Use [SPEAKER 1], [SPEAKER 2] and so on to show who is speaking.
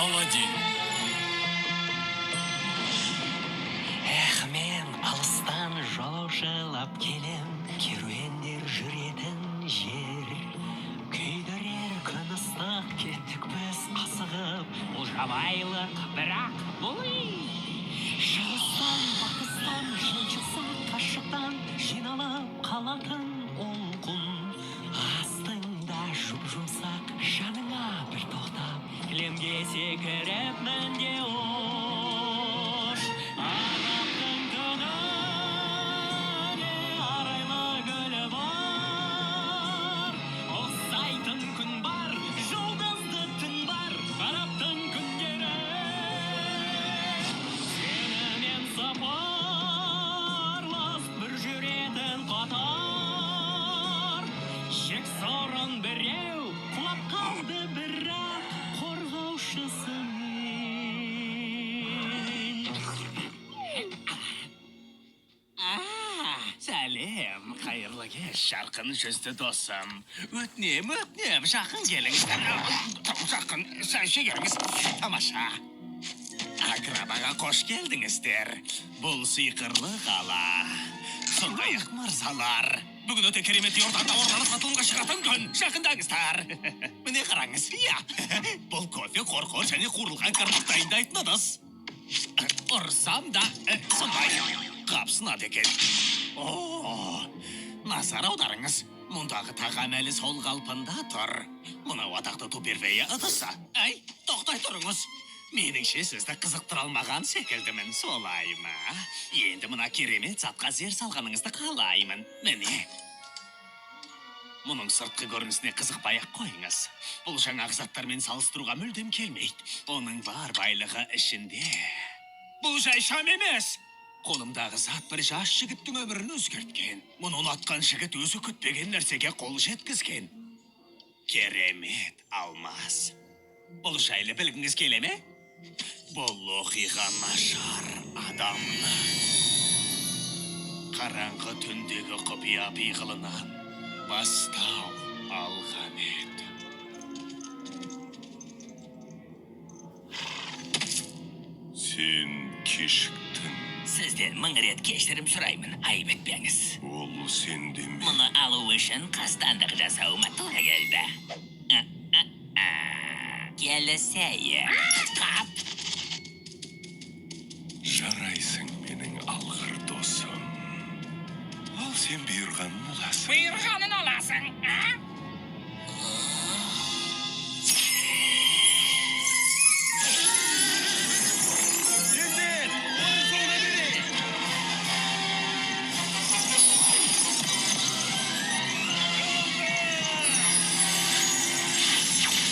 [SPEAKER 1] Аладдин.
[SPEAKER 2] Эх, мен алыстан жолаушылап келем, керуендер жүретін жер. Күйдірер күн ыстық, кеттік біз асығып, бұл жабайылық, бірақ бұл үй. Шығыстан, батыстан, жел шықса қашықтан, жиналып қалатын ол құм. Астыңда жұп-жұмсақ, жаныңа бір тоқтап, кілемге секіріп мін де ұш. Арабтың түніне арайлы гүлі бар. Ұқсайтын күн бар, жұлдызды түн бар, арабтың күндері. Сенімен сапарлас бір жүретін қатар. Жексұрын біреу құлап қалды, бірақ қорғаушысы мен.
[SPEAKER 3] Сәлем, қайырлы кеш, жарқын жүзді досым. Өтінем, өтінем, жақын келіңіз. Жақын, сәл шегеріңіз. Тамаша. Аграбаға қош келдіңіздер. Бұл сиқырлы қала. Сондай-ақ, мырзалар, бүгін өте керемет Иорданда орналы сатылымға шығатын күн. Жақындаңыздар. Міне, қараңыз. Иә. Бұл кофе, қорқор және қуырылған картоп дайындайтын ыдыс. Ұрсам да сынбай қапсынады екен. О, назар аударыңыз. Мұндағы тағам әлі сол қалпында тұр. Мынау атақты тупервея ыдысы. Әй, тоқтай тұрыңыз. Меніңше, сізді қызықтыра алмаған секілдімін, солай ма? Енді мына керемет затқа зер салғаныңызды қалаймын. Міне. Мұның сыртқы көрінісіне қызықпай ақ қойыңыз. Бұл жаңағы заттармен салыстыруға мүлдем келмейді. Оның бар байлығы ішінде. Бұл жай шам емес. Қолымдағы зат бір жас жігіттің өмірін өзгерткен. Мұны ұнатқан жігіт өзі күтпеген нәрсеге қол жеткізген. Керемет алмас. Бұл жайлы білгіңіз келе ме? Бұл оқиға нашар адамның қараңғы түндегі құпия пиғылынан бастау алған еді.
[SPEAKER 1] Сен кешіктің.
[SPEAKER 4] Сізден мың рет кешірім сұраймын, айып етпеңіз.
[SPEAKER 1] Ол сенде ме?
[SPEAKER 4] Мұны алу үшін қастандық жасауыма тура келді. А, а, а. Келісейік. Қап!
[SPEAKER 1] Жарайсың, менің алғыр досым. Ал сен бұйырғанын аласың.
[SPEAKER 4] Бұйырғанын аласың, а?